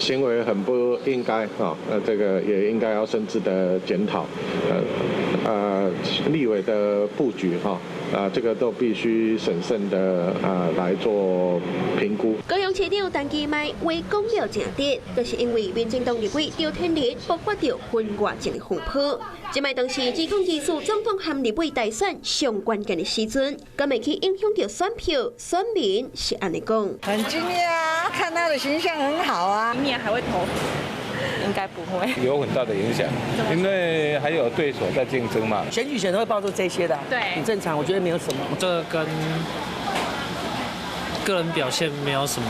行為很不應該啊，這個也應該要深自的檢討。立委的布局哈，啊，這個都必須審慎的啊來做評估。高雄市長陳其邁話講了誠直，就是因為民進黨立委趙天麟爆發著婚外情的風波。這擺當時2024總統和立委大選上關鍵的時陣，敢會去影響著選票？選民是按呢講。很驚訝啊，看他的形象很好啊。明年還會投？應該不會。有很大的影響，因為還有對手在競爭嘛。選舉前都會爆出這些的，對，很正常，我覺得沒有什麼。這個跟個人表現沒有什麼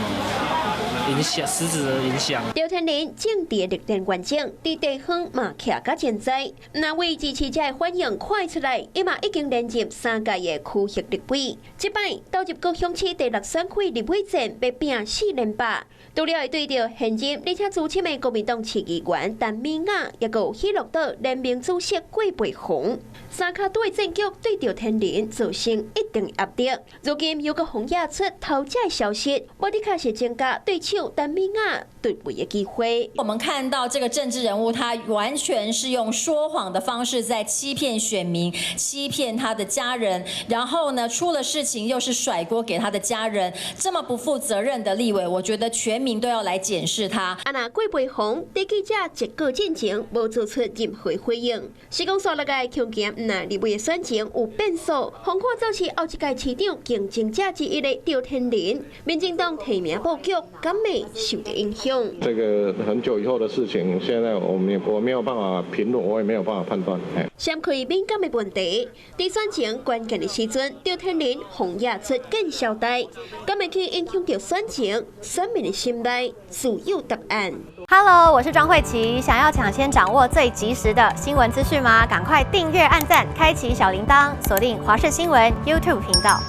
影響，實質的影響。趙天麟政治歷練完整，佇地方嘛徛甲真知，若為支持者的反應看出來，伊嘛已經連任三屆的區域立委。這擺投入高雄市第六選區立委戰，欲拚四連霸。除了會對著現任而且資深的國民黨市議員陳美雅，抑閣有喜樂島聯盟主席郭培宏，三跤拄的戰局對趙天麟造成一定壓力。如今又閣予惹出偷食的消息，無的確是增加對手陳美雅奪位的機會。我們看到這個政治人物，他完全是用說謊的方式在欺騙選民、欺騙他的家人，然後呢，出了事情又是甩鍋給他的家人，這麼不負責任的立委，我覺得全民都要來檢視他。啊，若郭培宏佇記者截稿進前無做出任何回應，是講紲落來恐驚毋但立委的選情有變數，予看做是後一屆市長競爭者之一的趙天麟，民進黨提名布局敢會受著影響？這個很久以後的事情，現在我們我沒有辦法評論，我也沒有辦法判斷。閃開敏感的問題，佇選情關鍵的時陣，趙天麟予惹出見笑代，敢會去影響著選情？選民的心內自有答案。 Hello，我是莊慧琪，想要搶先掌握最及時的新聞資訊嗎？趕快訂閱、按讚、開啟小鈴鐺，鎖定華視新聞 YouTube 頻道。